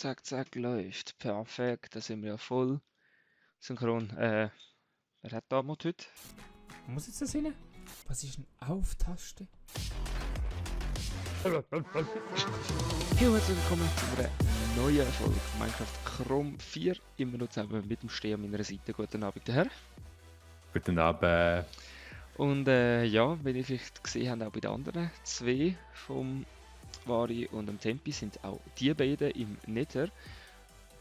zack, zack, läuft. Perfekt, da sind wir ja voll synchron. Wer hat da Mod heute? Muss jetzt das rein? Was ist eine Auf-Taste? Hey, herzlich willkommen zu einer neuen Folge Minecraft Chrom 4. Immer noch zusammen mit dem Steh an meiner Seite. Guten Abend, Herr. Guten Abend. Und ja, wie ihr vielleicht gesehen habt, auch bei den anderen zwei, vom Vari und dem Tempi, sind auch die beiden im Nether.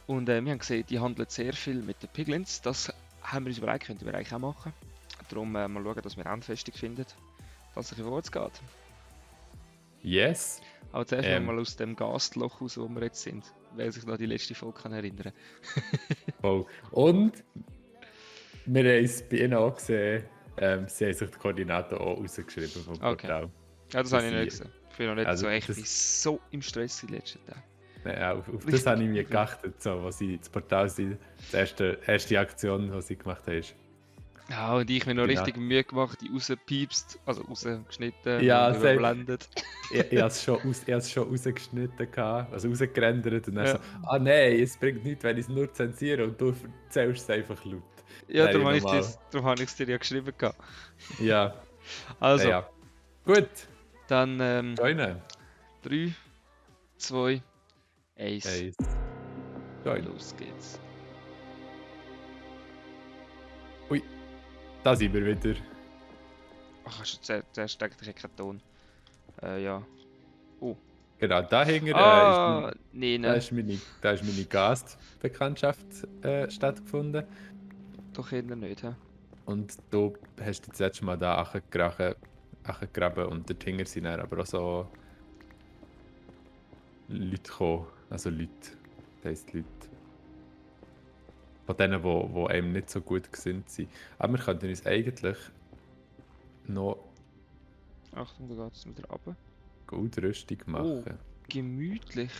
Und wir haben gesehen, die handeln sehr viel mit den Piglins. Das haben wir uns überlegt, könnten wir eigentlich auch machen. Darum mal schauen, dass wir Handfestung finden, dass es ein bisschen vorwärts geht. Yes. Aber zuerst mal aus dem Gastloch raus, wo wir jetzt sind. Wer sich noch an die letzte Folge kann erinnern. Voll. Und wir haben es bei ihnen auch gesehen, sie haben sich die Koordinaten auch rausgeschrieben vom Okay. Portal. Ja, das habe ich nicht gesehen. Ich bin noch nicht Also so echt, das- bin so im Stress in letzten Tagen. Ja, auf Richtig das habe ich mir übel. geachtet, so, was sie das Portal sind. Die erste Aktion, die sie gemacht haben. Ja, und ich mir noch Genau. richtig Mühe gemacht, die rausgepiepst, also rausgeschnitten Ja, und sehr- überblendet. Ich habe es schon rausgeschnitten, also rausgerendert und dann Ja. so, nein, es bringt nichts, wenn ich es nur zensiere und du erzählst es einfach laut. Ja, Nein, darum habe normal. ich es dir ja geschrieben. Gehabt. Ja, Also, ja. Gut, dann joinen. 3, 2, 1. Eins. Join. Los geht's. Da sind wir wieder. Ach, hast du zuerst eigentlich keinen Ton? Ja. Genau, dahinter Nee, da ne. ist meine Gastbekanntschaft stattgefunden. Doch eher nicht, hä? Und du hast das letzte Mal da angegraben und dahinter sind dann aber auch so Leute gekommen. Also Leute. Das heisst Leute. Von denen, die einem nicht so gut gesinnt sind. Aber wir könnten uns eigentlich noch Achtung, da geht's wieder runter. Goldrüstung machen. Gemütlich.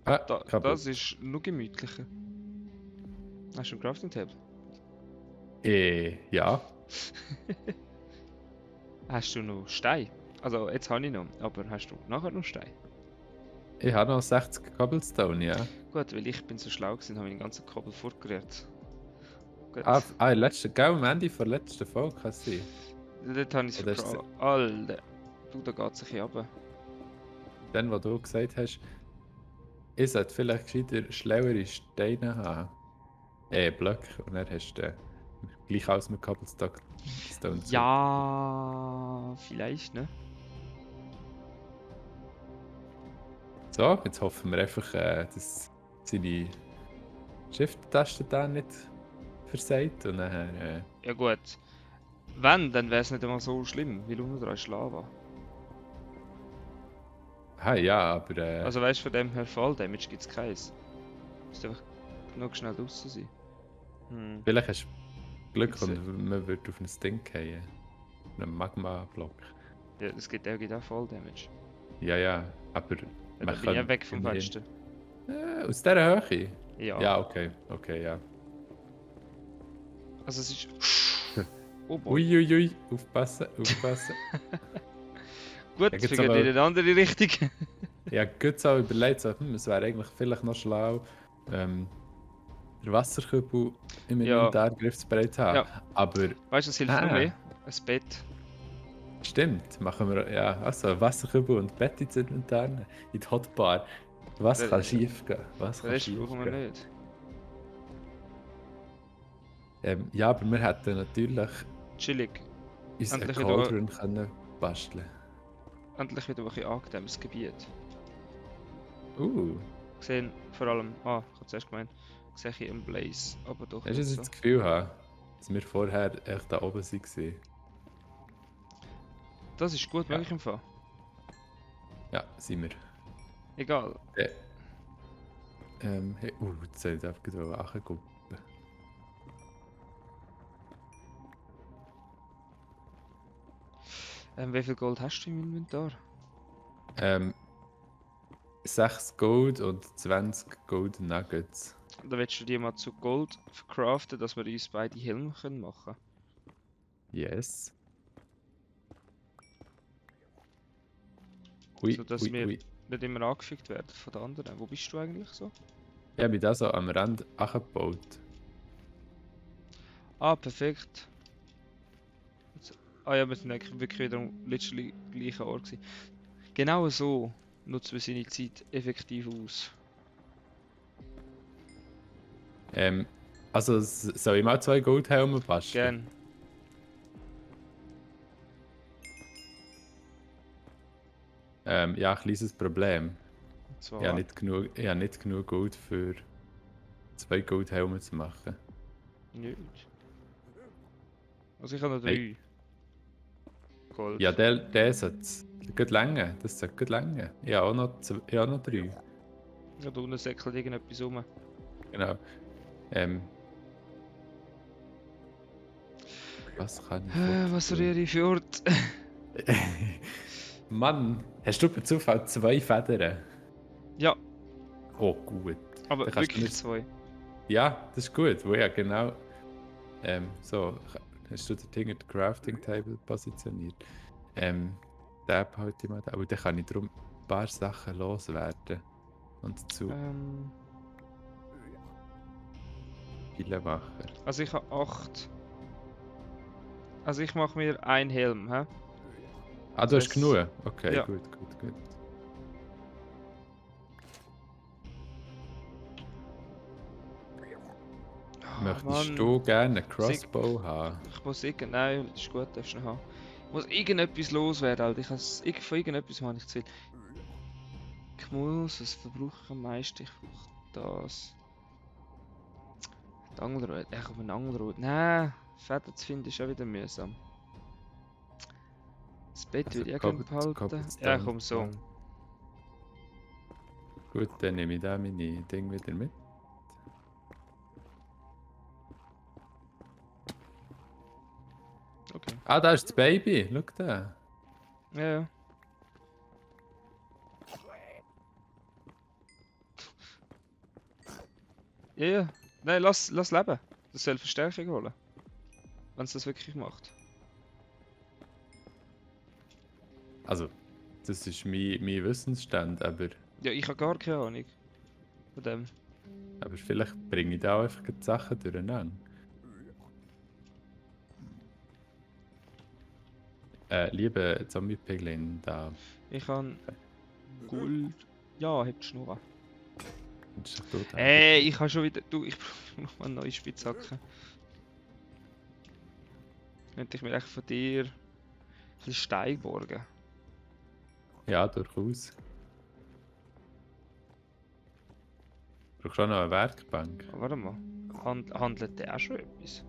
Kaputt. Das ist nur gemütlicher. Hast du einen Crafting Table? Ja. Hast du noch Stein? Also jetzt habe ich noch, aber hast du nachher noch Stein? Ich habe noch 60 Cobblestone, ja. Gut, weil ich bin so schlau gewesen und habe meinen ganzen Kobbel fortgerührt. Gut. Am Ende der letzten Folge kann es sein. Dort habe ich es Oder ist vergraben. Alter. Du, da geht es ein bisschen runter. Dann, wo du gesagt hast, ich sollte vielleicht gescheiter schlauere Steine haben. Blöcke. Und dann hast du gleich alles mit Cobblestone. Ja, vielleicht, ne? So, jetzt hoffen wir einfach, dass seine Shift-Taste da nicht versagt. Und dann, Ja gut. Wenn, dann wäre es nicht einmal so schlimm, weil unten dran ist Lava. ja, aber Also weißt du, von dem her Fall Damage gibt es keins. Musst einfach genug schnell draußen sein. vielleicht hast du Glück Jetzt, und man wird auf ein Ding fallen. Einen Magma-Block. Ja, das gibt auch Fall Damage. Ja, aber Ja, dann bin ich ja weg vom Fenster. Aus dieser Höhe? Ja. Ja, okay, ja. Also es ist... Oh boy. Uiuiui, aufpassen. Gut, Ja, es gibt's geht aber- in eine andere Richtung. Ja, gut so überlegt, so, es wäre eigentlich vielleicht noch schlau, den Wasserkübel im Ja. Inventar griffbereit zu haben. Ja. Aber Weißt du, was hilft noch mehr? Ein Bett. stimmt, machen wir, ja, also Wasserkübel und Bett ins Inventar, nehmen, in die Hotbar. Was Der- kann schief gehen? Was Den kann Rest schief brauchen wir gehen? nicht. Ja, aber wir hätten natürlich Chillig. uns einen Endlich wieder- Cauldron können basteln. Endlich wieder ein bisschen angenehmes Gebiet. Gesehen, vor allem... ich habe zuerst gemeint, sehe ich einen Blaze, aber doch Hast du nicht jetzt so. das Gefühl, dass wir vorher echt da oben waren? Das ist gut Ja. möglich im Fall. Ja, sind wir. Egal. Hey, jetzt soll ich einfach gerade angucken. Wie viel Gold hast du im Inventar? 6 Gold und 20 Golden Nuggets. Dann willst du die mal zu Gold verkraften, dass wir uns beide Helme machen können. Yes. Hui, So dass hui, wir hui. nicht immer angefügt werden von den anderen. Wo bist du eigentlich so? Ich habe mich da so am Rand angebaut. Ah, perfekt. Ah ja, wir sind eigentlich wirklich wieder am letztlich gleichen Ort gewesen. Genau so nutzen wir seine Zeit effektiv aus. Also soll ich mal 2 Goldhelme basteln? Gern. Ja, ein kleines Problem. Und Ich habe zwar. nicht genug Gold für 2 Goldhelme zu machen. Nicht. Also ich habe noch Nein. 3 Gold. Ja, der sollte gut länger. Das sollte gut länger. Ich habe auch noch 3. Ja, da unten säckelt irgendetwas rum. Genau. Was kann ich Was tun? rühre ich für Ort? Mann, hast du per Zufall 2 Federn? Ja, Oh, gut. aber Dann kannst du wirklich mir- 2. Ja, das ist gut, wo ja genau. So, hast du den Ding in der Crafting Table positioniert? Den behalte ich mal da. Aber dann kann ich darum ein paar Sachen loswerden. Und dazu viele machen. Also ich habe 8. Also ich mache mir einen Helm, hä? Ah, du Das hast heisst- genug? Okay, ja. gut. Möchtest Mann. du gerne einen Crossbow haben? Ich muss nein, das ist gut, darfst du noch haben. Ich muss irgendetwas loswerden, Alter. Von irgendetwas habe ich zu viel. Ich muss, was verbrauche ich am meisten? Ich brauche das. Die Angelrute. Ich habe eine Angelrute. Nein, Federn zu finden ist auch wieder mühsam. Das Bett Also würde ich auch gerne behalten. Cobblestone Ja, komm so. Stone. Gut, dann nehme ich da meine Dinge wieder mit. Okay. Ah, da ist das Baby. Schau da. Ja, ja. Ja, ja. Nein, lass leben. Das soll Verstärkung holen. Wenn es das wirklich macht. Also, das ist mein Wissensstand, aber Ja, ich habe gar keine Ahnung von dem. vielleicht bringe ich da auch einfach die Sachen durcheinander. Liebe Zombie-Piglin, da Ich habe Gold. Ja, hebt die Schnur an. ist doch tot. Ey, ich habe schon wieder. Du, ich brauche noch mal eine neue Spitzhacke. Könnte ich mir echt von dir ein bisschen Stein borgen? Ja, durchaus. Du brauchst auch noch eine Werkbank. Oh, warte mal. Handelt der auch schon etwas?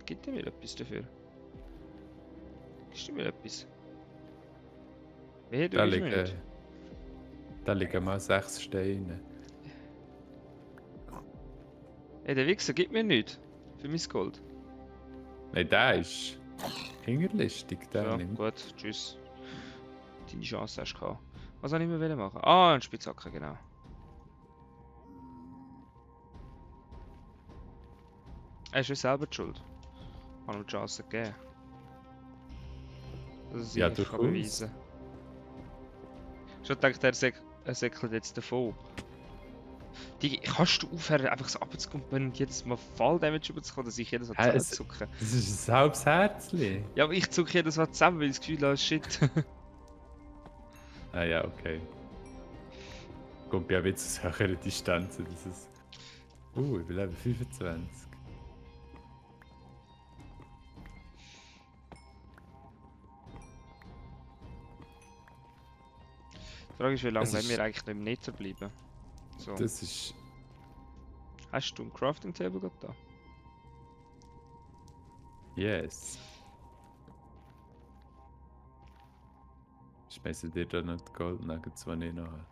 Gibt er mir etwas dafür? Gibst du mir etwas? Wehe, du Da gibst mir nicht. liegen mal 6 Steine. Ey, der Wichser gibt mir nichts. Für mein Gold. Nein, der ist hinterlistig. Der Ja, nimmt. gut, tschüss. Deine Chance hast du gehabt. Was soll ich mir machen? Ah, ein Spitzhacke, genau. Er ist ja selber die schuld. Hat ihm die Chance gegeben. Dass er Ja, sich durchaus. beweisen kann. Ich hab gedacht, er säckelt jetzt davon. Digi, kannst du aufhören, einfach so abzukommen und jedes Mal Fall-Damage überzukommen, dass ich jedes Mal Es- zusammenzucke? Das ist ein halbes Herzli. Ja, aber ich zucke jedes Mal zusammen, weil ich das Gefühl habe, shit. Ah ja, okay. Kommt ja wieder zu höheren Distanzen. Dieses. Ich bin Level 25. Die Frage ist, wie lange Es wollen ist- wir eigentlich noch im Nether bleiben? So. Das ist. Hast du ein Crafting Table gerade da? Yes. Schmeiße dir da noch die Gold Nuggets, die ich noch habe.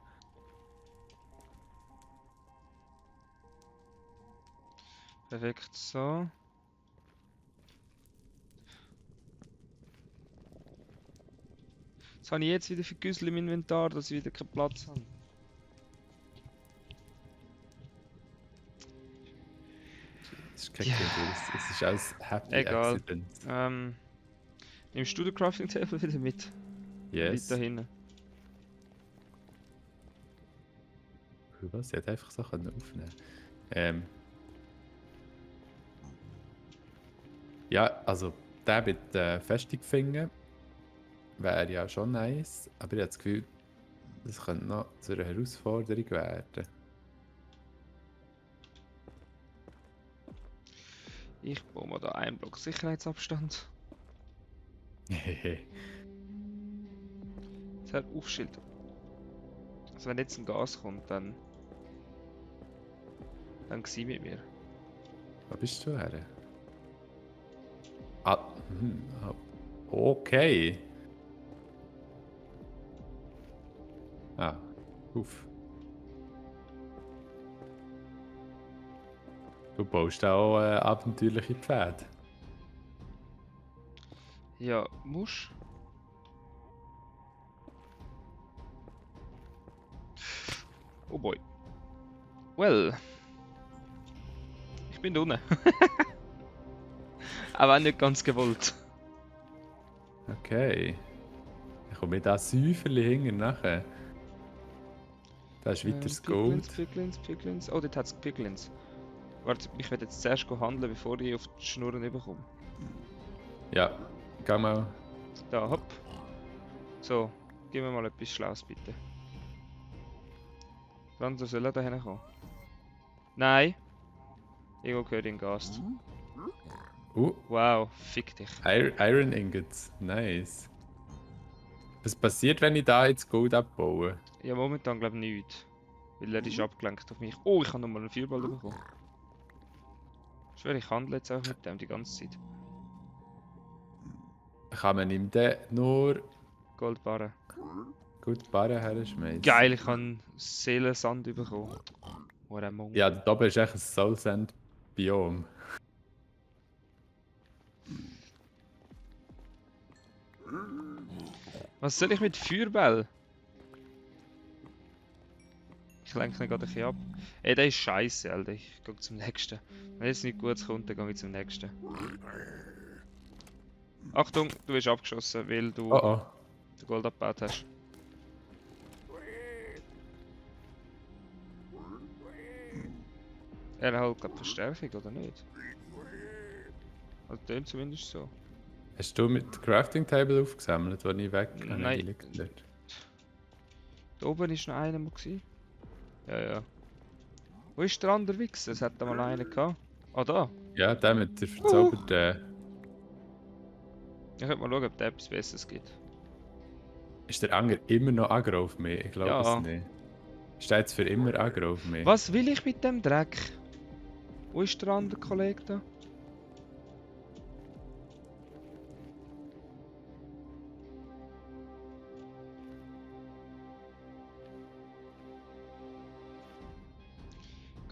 Perfekt, so. Was habe ich jetzt wieder für Güssel im Inventar, dass ich wieder keinen Platz habe? Das ist kein Ja. Gefühl, es ist alles Happy Egal. Accident. Nimmst du den Crafting Table wieder mit? Yes. da hinten. Was? Ich hätte einfach so aufnehmen Ja, also der mit Festigfinger wäre ja schon nice, aber ich habe das Gefühl, das könnte noch zu einer Herausforderung werden. Ich baue mal da einen Block Sicherheitsabstand. Hehehe. Sehr Aufschild. Also wenn jetzt ein Gas kommt, dann gsi mit mir. Wo bist du her? Ah, okay. Ah, uff. Du baust auch abenteuerliche Pferde. Ja, musst. Oh boy. Well. Ich bin da unten. Aber auch nicht ganz gewollt. Okay. Dann komme ich da Säuferli hinten nachher. Da ist weiter das Gold. Piglins. Oh, dort hat es Piglins. Warte, ich werde jetzt zuerst handeln, bevor ich auf die Schnurren bekomme. Ja, geh mal. Da, hopp. So, gib mir mal etwas Schlaues, bitte. Brando, soll er da hinkommen? Nein. Irgendwo gehört in den Gast. Wow, fick dich. Iron Ingots. Nice. Was passiert, wenn ich da jetzt Gold abbaue? Ja, momentan glaube ich nichts. Weil er ist abgelenkt auf mich. Oh, ich habe nochmal einen Feuerball bekommen. Ich schwöre, ich handle jetzt auch mit dem die ganze Zeit. Kann man ihm dann nur Goldbarren. gut Barren herschmeißen? Geil, ich habe Seelensand bekommen. What a Monk. Ja, da oben ist echt ein Soul Sand Biom. Was soll ich mit Feuerball? Ich lenke ihn gerade ein bisschen ab. Ey, der ist scheiße, Alter. Ich gehe zum nächsten. Wenn jetzt nichts Gutes kommt, dann gehe ich zum nächsten. Achtung, du bist abgeschossen, weil du Oh oh. den Gold abgebaut hast. Er hat gerade Verstärkung, oder nicht? Also tönt zumindest so. Hast du mit Crafting Table aufgesammelt, als ich weg Nein. Die liegt dort. Da oben war noch einer mal. Ja, ja. Wo ist der andere Wichser? Es hat da mal einen gehabt. Ah, da. Ja, der mit der verzauberten. Ich könnte mal schauen, ob der etwas Besseres gibt. Ist der Anger immer noch aggro auf mich? Ich glaube Ja. es nicht. Ist der jetzt für immer aggro auf mich? Was will ich mit dem Dreck? Wo ist der andere Kollege da?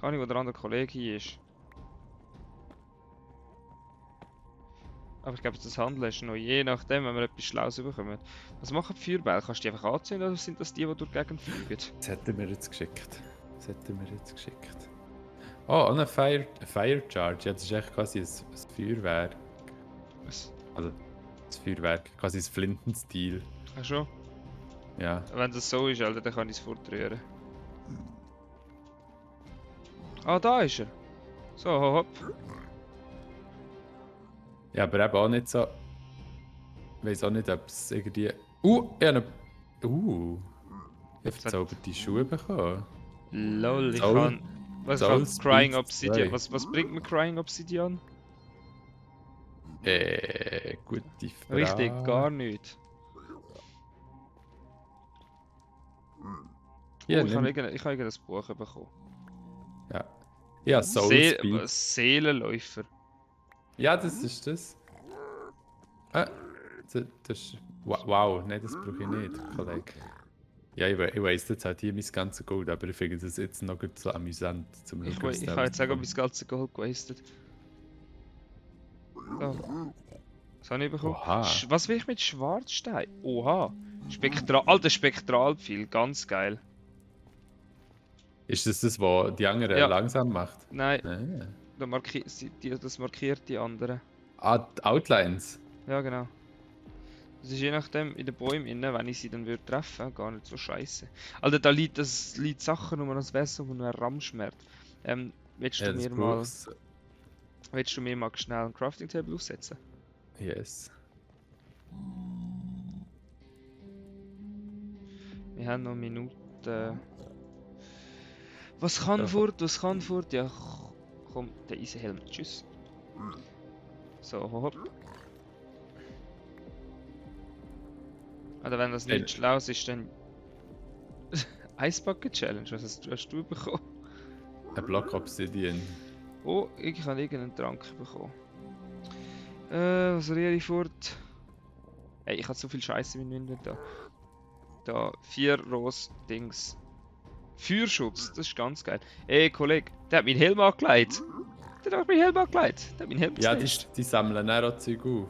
Keine Ahnung, wo der andere Kollege hier ist. Aber ich glaube, das Handeln ist noch je nachdem, wenn wir etwas Schlaues bekommen. Was machen die Feuerbälle? Kannst du die einfach anziehen oder sind das die durch die Gegend fliegen? Das hätten wir jetzt geschickt. Oh, und ein Fire Charge. Ja, das ist echt quasi ein Feuerwerk. Was? Also, das Feuerwerk. Quasi ein Flintenstil. Ach schon? Ja. Wenn das so ist, Alter, dann kann ich es fortrühren. Ah, da ist er. So, hopp. Ja, aber eben auch nicht so. Ich weiß auch nicht, ob es irgendwie. Ich habe ich habe verzauberte Schuhe bekommen. Lol, ich Soul- kann. Was Soul kann Crying Speed Obsidian? 2. Was bringt mir Crying Obsidian? Gute Frage. Richtig, gar nichts. Ja, Ich habe nimm- irgendein Buch bekommen. ja. Ja, Soul Speed. Seelenläufer. Ja, das ist das. Das ist. Wow, nein, das brauche ich nicht, Kollege. Ja, ich weiss, jetzt hat hier mein ganzes Gold, aber ich finde das jetzt noch gut so amüsant zum Ich was da habe jetzt sagen, rauskommt. mein ganzes Gold gewastet. So. Was habe ich bekommen? Oha. Was will ich mit Schwarzstein? Oha. Alter Spektralpfeil, ganz geil. Ist das das, was die anderen Ja. langsam macht? Nein, das markiert die anderen. Die Outlines. Ja, genau. Das ist je nachdem in den Bäumen innen, wenn ich sie dann würde treffen, gar nicht so scheiße. Alter, da liegt Sachen um, als wäre es so ein Ramschmerz. Willst Ja, du das mir mal, braucht's. schnell ein Crafting Table aufsetzen? Yes. Wir haben noch Minuten. Was kann Ja. fort, was kann fort? Ja, komm, der Eisenhelm. Tschüss. So, hopp. Oder wenn das nicht schlau ist, dann. Eisbucket Challenge, was hast du bekommen? Ein Block Obsidian. Oh, ich habe irgendeinen Trank bekommen. Was rühre ich fort? Ey, ich habe so viel Scheiße in meinem Inventar. Da, 4 Rose-Dings. Feuerschutz, das ist ganz geil. Ey, Kollege, der hat meinen Helm angelegt. Der hat meinen Helm angelegt. Der hat meinen Helm Ja, gesnitcht. die sammeln auch Zeug auf.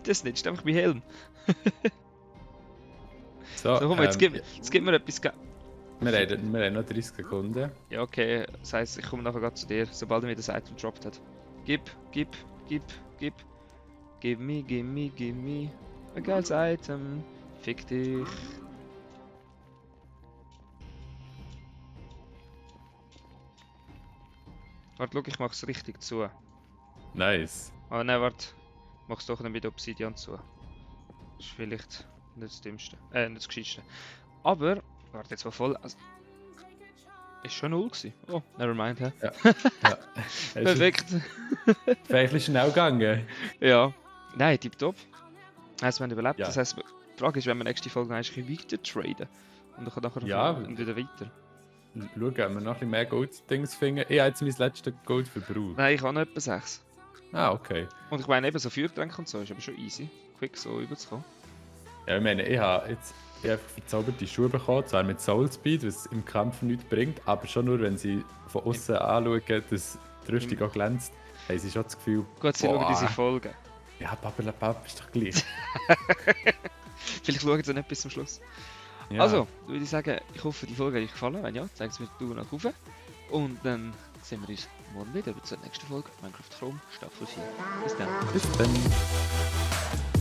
Das snitcht einfach meinen Helm. So, So, komm, jetzt gib mir etwas. wir haben noch 30 Sekunden. Ja, okay, das heisst, ich komme nachher grad zu dir, sobald er mir das Item gedroppt hat. Gib. Give me. Ein geiles Item. Fick dich. Warte, schau, ich mach's richtig zu. Nice. Ah, nein, warte. Mach's doch nicht mit Obsidian zu. Das ist vielleicht nicht das Dümmste. Nicht das Gescheitste. Aber, warte, jetzt war voll. Also, ist schon 0 gewesen. Oh, nevermind, hä? Ja. Perfekt. Vielleicht ist schnell gegangen. Ja. Nein, tipptopp. Heisst, wir haben überlebt. Ja. Das heisst, die Frage ist, wenn wir nächste Folge eigentlich weiter traden. Und dann nachher Ja. und wieder weiter. Schauen, ob wir noch ein bisschen mehr Gold-Dings finden. Ich habe jetzt mein letztes Gold verbraucht. Nein, ich habe noch etwa 6. Ah, okay. Und ich meine eben so Feuertränke und so, ist aber schon easy. Quick so rüberzukommen. Ja, ich meine, ich habe jetzt einfach verzauberte Schuhe bekommen, zwar mit Soul Speed, was im Kampf nichts bringt, aber schon nur, wenn sie von außen anschauen, dass die Rüstung auch glänzt, haben sie schon das Gefühl, Gut, sie schauen diese Folge. ja, Pappelapapp ist doch gleich. Vielleicht schauen sie nicht bis zum Schluss. Ja. Also, würde ich sagen, ich hoffe, die Folge hat euch gefallen. Wenn ja, zeigt es mir die Daumen nach oben. Und dann sehen wir uns morgen wieder zur nächsten Folge Minecraft Chrome Staffel 4. Bis dann. Bis dann.